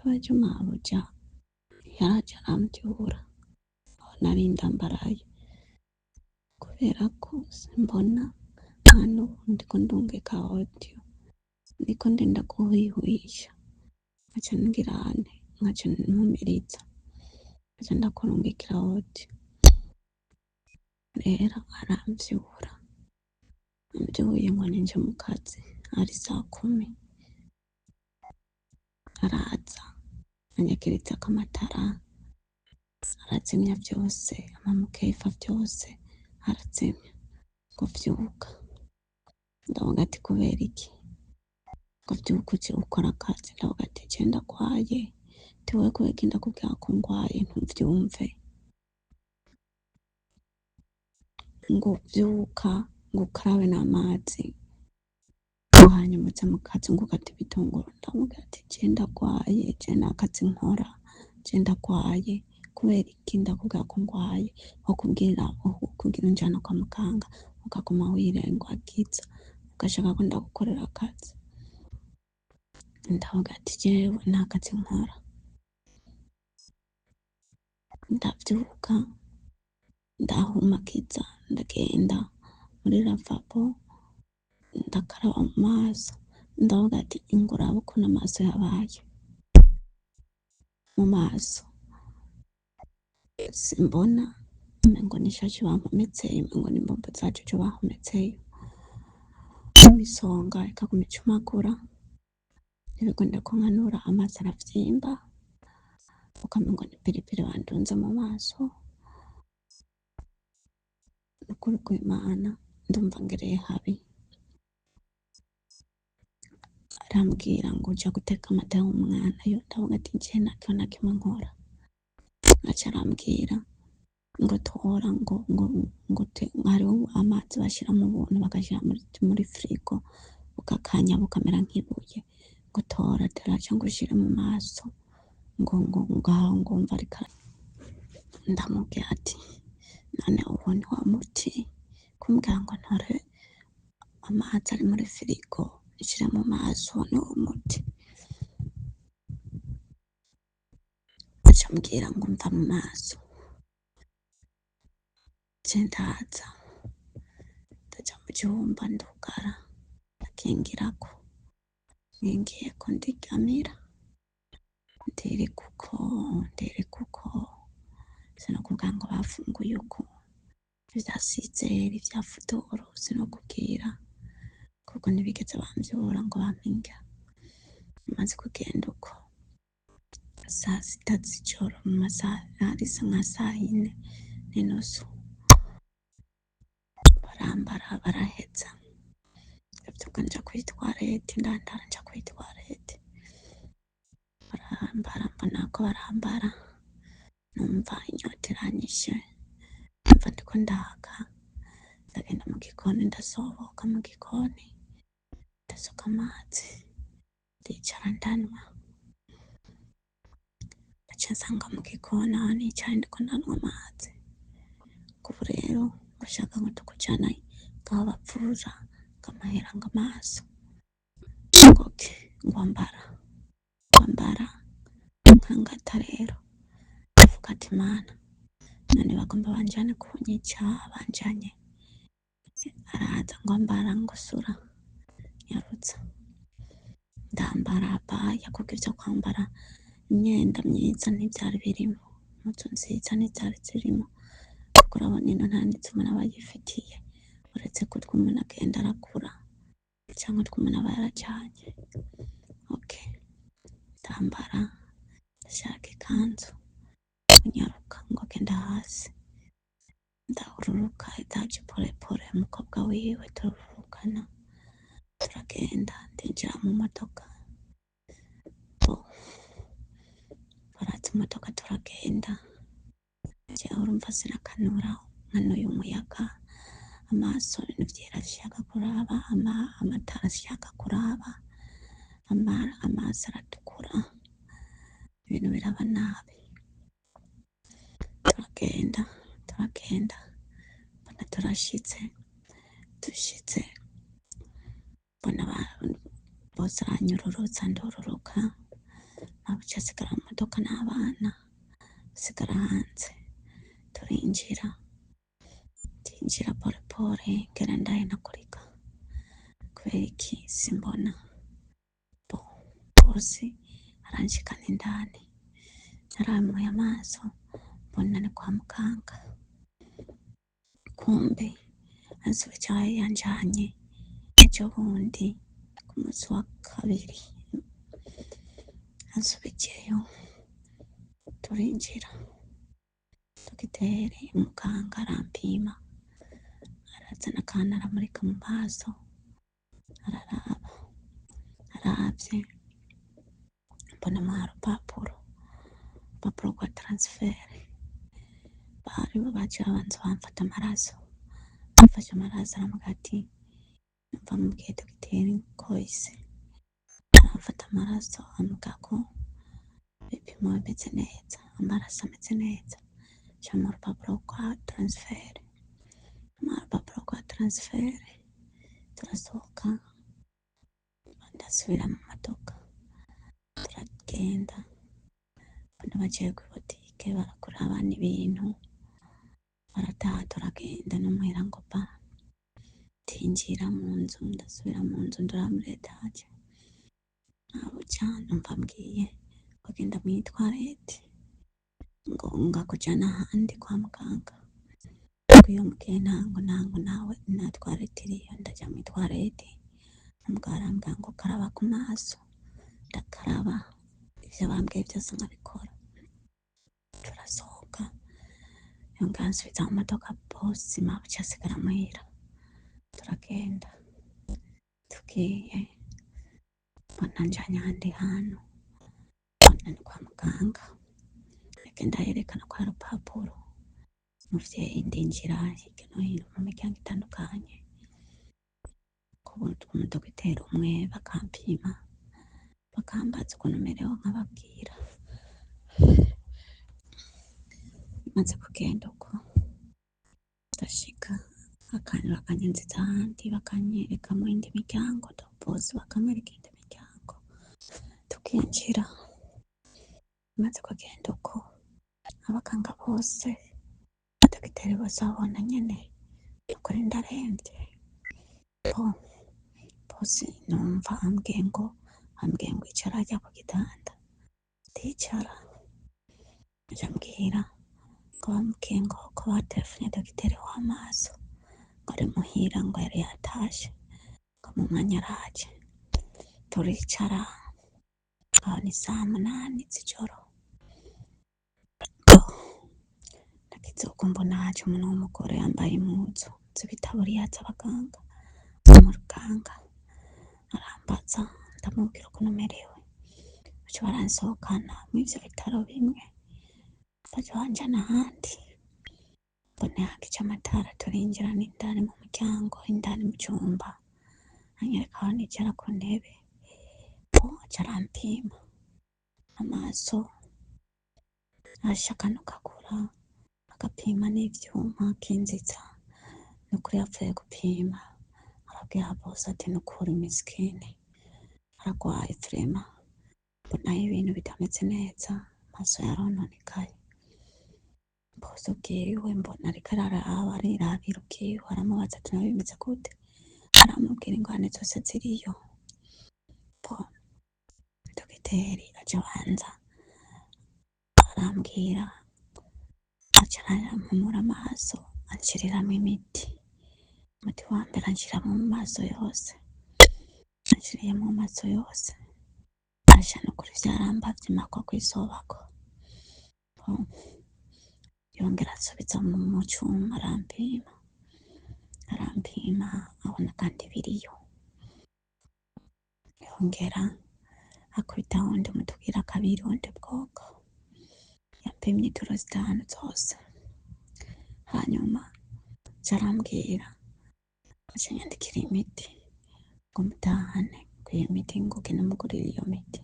Ikibazo mabuja yaraje aramvyura aho nari ndambaraye kubera ko simbona hano ndiko ndungika audio, ndiko ndenda kuhwihwisha nkaca ngira nte, nkaca ntumiriza, nkaca ndakurungikira audio. Rero aramvyura, amvyuye ngo ninje mu kazi ari 10:00, araza anyakirizako amatara, arazimya vyose, amamukefa vyose arazimya, ngo vyuka. Ndavuga ati kubera iki? Ngo vyuka uje gukora akazi. Ndavuga ati je ndagwaye, ati wewe kubera iki ndakubwira ko ngwaye ntuvyumve? Ngo vyuka ngo ukarabe n'amazi, ngo hanyuma uze mu kazi ngo ukate ibitunguru. Ndamubwira ati je ndagwaye, je nta kazi nkora, je ndagwaye, kubera iki ndakubwira ko ngwaye? Wokubwira unjana kwa muganga ukaguma wirengagiza ugashaka ko ndagukorera akazi. Ndavuga ati jewe nta kazi nkora. Ndavyuka ndahumakiza, ndagenda muri lavabo ndakaraba mu maso, ndavuga ati ingo urabe ukuntu amaso yabaye mu maso, simbona, umengo n'ishashi bampometseye, umengo n'imbombo za jojo bampometseye, imisonga ikaguma icumagura, ntibikunda ko nkanura, amaso aravyimba, ukamengo ni piripiri bandunze mu maso. Nukuri kw'Imana ndumva ngereye habi. Arambwira ngo uja guteka amata y'umwana yo, ndavuga ati je nta na kimwe nkora. Aca arambwira ngo tora ngo ngo ngo hariho amazi bashira mu buntu bagashira muri frigo bugakanya bukamera nk'ibuye, ngo tora teraca ngo ushire mu maso, ngo ngo ngaho ngo mva ariko. Ndamubwira ati none uwo ni wa muti kumbwira ngo ntore amazi ari muri firigo nshire mu maso, ni wo muti? Aca ambwira ngo mva mu maso. Je ndaza ndaja mu cumba ndugara ndakingirako, nkingiyeko ndiryamira, ndirika uko ndirika uko, sinokubwira ngo bafunguye uku, ivya sizeri ivya futuru sinokubwira, kuko ntibigeze bamvyura ngo bampinga. Maze kugenda uko 6:00 z'ijoro, mu masaha ari nka 4:15, barambara baraheza, ndavyuka nja kuri toilette, ndandara nja kuri toilette, barambara mbona ko barambara, numva inyota iranyishe, numva ndiko ndaka, ndagenda mu gikoni, ndasohoka mu gikoni, ndasuka amazi, ndicara ndanywa, ndaca nsanga mu gikoni aho nicaye ndiko ndanywa amazi. Kubu rero ngo shaka ngo tukujana ngaho bapfura ngo amahera ngo amaso, ngo okay, ngo ambara ambara nkangata. Rero ndavuga ati Mana, none bagomba banjane kunyica, banjanye. Araza ngo ambara, ngo sura nyarutsa, ndambara abaya, kuko ivyo kwambara imyenda myiza ntivyari birimo, impuzu nziza ntizari zirimo, kuko urabona ino nta nizo umuntu aba yifitiye, uretse ko utwo umuntu agenda arakura canke utwo umuntu aba yarajanye. Okay, ndambara, ndashaka ikanzu, nyaruka ngo genda hasi, ndahururuka etaje pole pole, umukobwa wiwe tururukana, turagenda, ndinjira mu modoka, baratsa imodoka turagenda. Jewe urumva sinakanura, nkanuye umuyaga, amaso ibintu vyera sishaka kuraba, amatara sishaka kuraba, amaso aratukura, ibintu biraba nabi. Turagenda turagenda, mbona turashitse, dushitse mbona bose aranyururutsa, ndururuka. Mabuja asigara mu modoka n'abana, asigara hanze. Turinjira, ndinjira pole pole, ngera ndahenagurika. Kubera iki simbona? Bo bosi aranshikana indani, naramuye amaso mbona ni kwa muganga. Kumbe ansubije aho yanjanye ejo bundi ku munsi wa kabiri, ansubijeyo. Turinjira, dogiteri muganga arampima, arazana akantu aramurika mu maso, araraba, aravye mbona amuha urupapuro, urupapuro rwa taransiferi. Bari baje babanza bamfata amaraso, bamfashe amaraso, aramubwira ati numva mubwiye dogiteri ko ise aramfata amaraso, ambwira ko ibipimo bimeze neza, amaraso ameze neza, aca urupapuro rwa taransiferi, amuha urupapuro rwa taransiferi. Turasohoka, ndasubira mu modoka, turagenda. Mbona baciye kw'ibotike barakura abana ibintu, barataha, turagenda no muhira ngo pa tinjira mu nzu. Ndasubira mu nzu, ndura muri etaje, nabuca numva ambwiye ngo genda mw'itwarete, ngo ngakujana ahandi kwa muganga. Ngo iyo mbwiye ntango ntango nawe nta twarete iriyo. Ndaja mw'itwarete, muganga arambwira ngo karaba ku maso, ndakaraba, ivyo bambwiye vyose nkabikora. Turasohoka, yongera ansubiza mu modoka, bosi mabuca asigara muhira. Turagenda, tugiye mbona njanye ahandi hantu, mbona ni kwa muganga. Agenda yerekana ko hari urupapuro. Umuvyeyi, ndinjira hirya no hino mu miryango itandukanye, ku mudogiteri umwe bakampima, bakambaza ukuntu merewe, nkababwira. Maze kugenda uko, ndashika akanya bakanyinjiza ahandi, bakanyereka mu yindi miryango, bose bakamwereka iyindi miryango, tukinjira. Maze kugenda uko, abaganga bose, abadogiteri bose babona nyene nukuri ndaremvye. Bo bose numva ambwiye ngo icara harya ku gitanda, ndicara. Aca ambwira ngo bamubwiye ngo ko baterefonye dogiteri w'amaso, ngo ari muhira, ngo yari yatashe, ngo mu mwanya araje. Turicara aho, ni saa 8 z'ijoro. Bo nagize uko, mbona haje umuntu w'umugore yambaye impuzu z'ibitaburiya z'abaganga. Umuganga arambaza, ndamubwira ukuntu merewe. Baca baransohokana mw'ivyo bitaro bimwe, baca banjana ahandi. Mbona yakije amatara, turinjira n'indani mu muryango, indani mu cumba, anyereka aho nicara ku ntebe. Bo aca arampima amaso, asha akantu kakura agapima n'ivyuma akinziza. Nukuri yapfuye gupima, arabwira bose ati nukuri misikini aragwaye, vraiment mbonayo ibintu bitameze neza, amaso yarononekaye. Bose ubwiwe mbona ariko araraba, arirabira ubwiwe, aramubaza ati nawe bimeze gute? Aramubwira ingorane zose ziriyo. Bo dogiteri aca abanza arambwira, aca arampumura amaso, anshiriramwo imiti. Umuti wa mbere anshiramwo mu maso yose, anshiriyemwo mu maso yose, asha nukuri vyarambavye mpakwa kwisobako. Yongera ansubiza mu cuma, arampima, arampima, abona kandi biriyo. Yongera akubita wundi muti ugira kabiri, ubundi bwoko. Yampimye ituro 5 zose, hanyuma aca arambwira, aca anyandikira imiti ngo mutahane, ngo iyo miti ngo ugende umugurire iyo miti,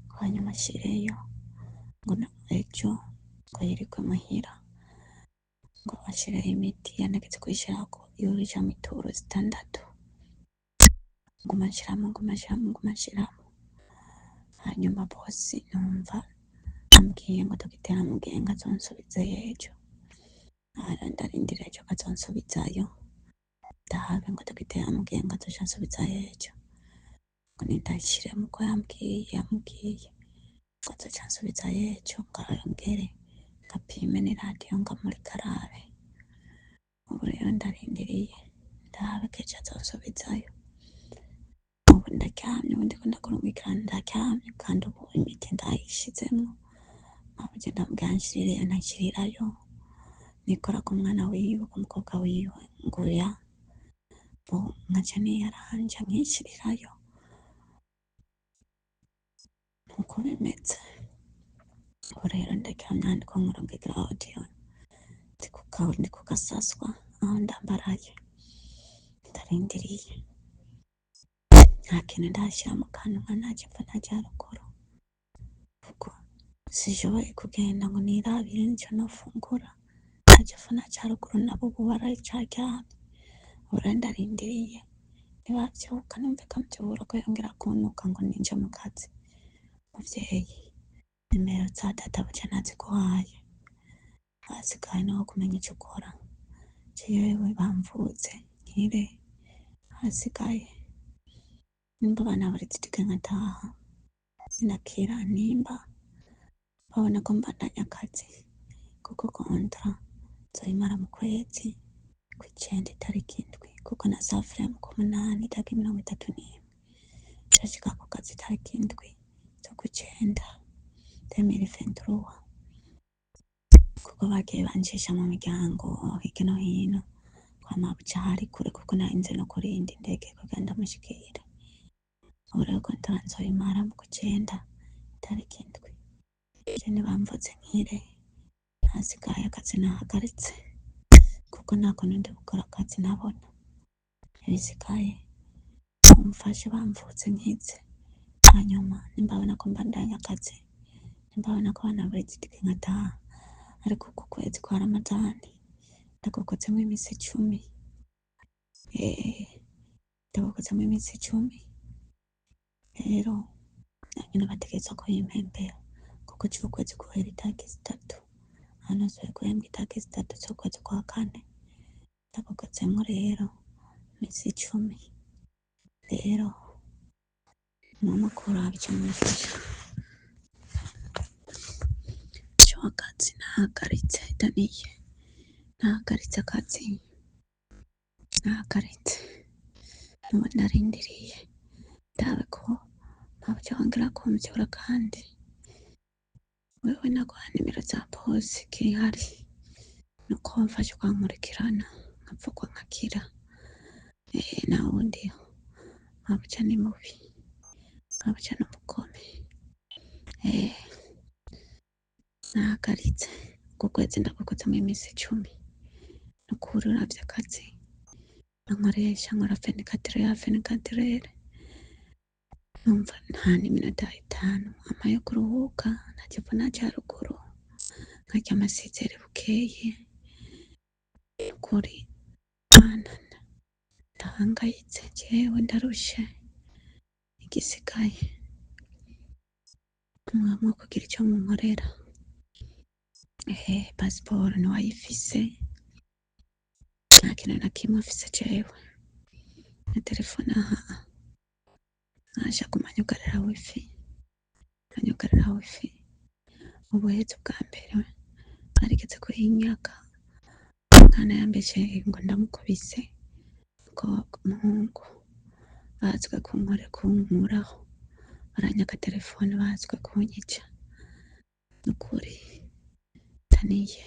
ngo hanyuma ashireyo, ngo ejo ngo yirigwe muhira, ngo ashireyo imiti. Yantegetse kuyishirako yujamwo ituro 6, nguma nshiramwo, nguma nshiramwo, nguma nshiramwo. Hanyuma bosi numva ambwiye ngo dogiteri amubwiye ngo azonsubizeyo ejo. Ndarindira ejo ko azonsubizayo, ndabe ngo dogiteri amubwiye ngo azoca ansubizayo ejo. Ngo nindashiremo uko yambwiye ngo azoca ansubizayo ejo, ngo yongere ngo apime n'iradiyo ngo amurike arabe. Ubu rero ndarindiriye ndabe ko ejo azonsubizayo. Ubu ndaryamye, ubu ndiko ndakurungikira ndaryamye, kandi ubu imiti ndayishizemwo. Mabuja ndamubwira anshirireyo, ntanshirirayo. Nikora ku mwana wiwe, ku mukobwa wiwe, nguya bo nkaca niyaranja nkishirirayo. Nuko bimeze. Ubu rero ndaryamye ndiko nkurungikira audio, ndi kugasaswa aho ndambaraye, ndarindiriye. Nta kintu ndashira mu kanwa, ntaja epfo ntaja haruguru, kuko sishoboye kugenda ngo nirabire nico nofungura. Ntaja epfo ntaja haruguru, nabo ubu baracaryamye. Ubu rero ndarindiriye nibavyuka numve ko amvyura ko yongera kuntuka ngo ninje mu kazi. Muvyeyi, nimero za databuja naziguhaye, ahasigaye niho kumenya ico ukora. Jewe bamvuze nkire, ahasigaye nimba banaburitse itike nkataha sinakira, nimba babona ko mbandanya akazi, kuko kontra nzoyimara mu kwezi kw'icenda itariki 7, kuko nasafiriye mu kw'umunani itariki 31, nshashika ku kazi itariki 7 z'ukw'icenda 2023, kuko bagiye bancisha mu miryango hirya no hino kwa mabuja hari kure, kuko narinze no kurinda indege kugira ndamushikire. Ubu rero kontra nzoyimara mu kw'icenda itariki 7. Je nibamvuze nkire, hasigaye akazi nahagaritse, kuko nta kuntu ndi gukora akazi ntabona. Ibisigaye mumfashe bamvutse nkize, hanyuma nimbabona ko mbandanya akazi, nimbabona ko banaburitse itike nkataha. Ariko uku kwezi kwa Ramadani ndagukozemwo imisi 10, ndagukozemwo imisi 10. Rero nanyene bategerezwa kuyimpembera, kuko ciwe ukwezi guhera itariki 3, aha nasubiye guhembwa itariki 3 z'ukwezi kwa kane, ndagukozemwo rero imisi 10. Rero mama kuraba ico mumfasha. Jewe akazi nahagaritse, Daniye, nahagaritse akazi, nahagaritse. Nubu ndarindiriye ndabe ko mabuja yongera kumvyura. Kandi wewe naguha nimero za bosi, kihari nuko wamfasha ukankurikirana nkavugwa nkakira. Nawundi mabuja ni mubi, mabuja n'umugome. Nahagaritse uku kwezi ndagukozemwo imisi 10. Nukuri uravye akazi ankoresha, nkora 24 ya 24, numva nta n'iminota 5 ampa yo kuruhuka, ntaja epfo ntaja haruguru, nkaryama sizere bukeye. Nukuri Mana, ndahangayitse jewe, ndarushe. Igisigaye mwamwa kugira ico munkorera. Pasiporo ntiwayifise, nta kintu na kimwe mfise jewe, na telefone aha nkaja kumanyugarira wifi, anyugarira wifi. Ubuheze bwa mbere barigeze kuyinyaka, umwana yambeshe ngo ndamukubise, umukobwa umuhungu bazwe kunkore kunkuraho, baranyaka telefone, bazwe kunyica. Nukuri Daniye.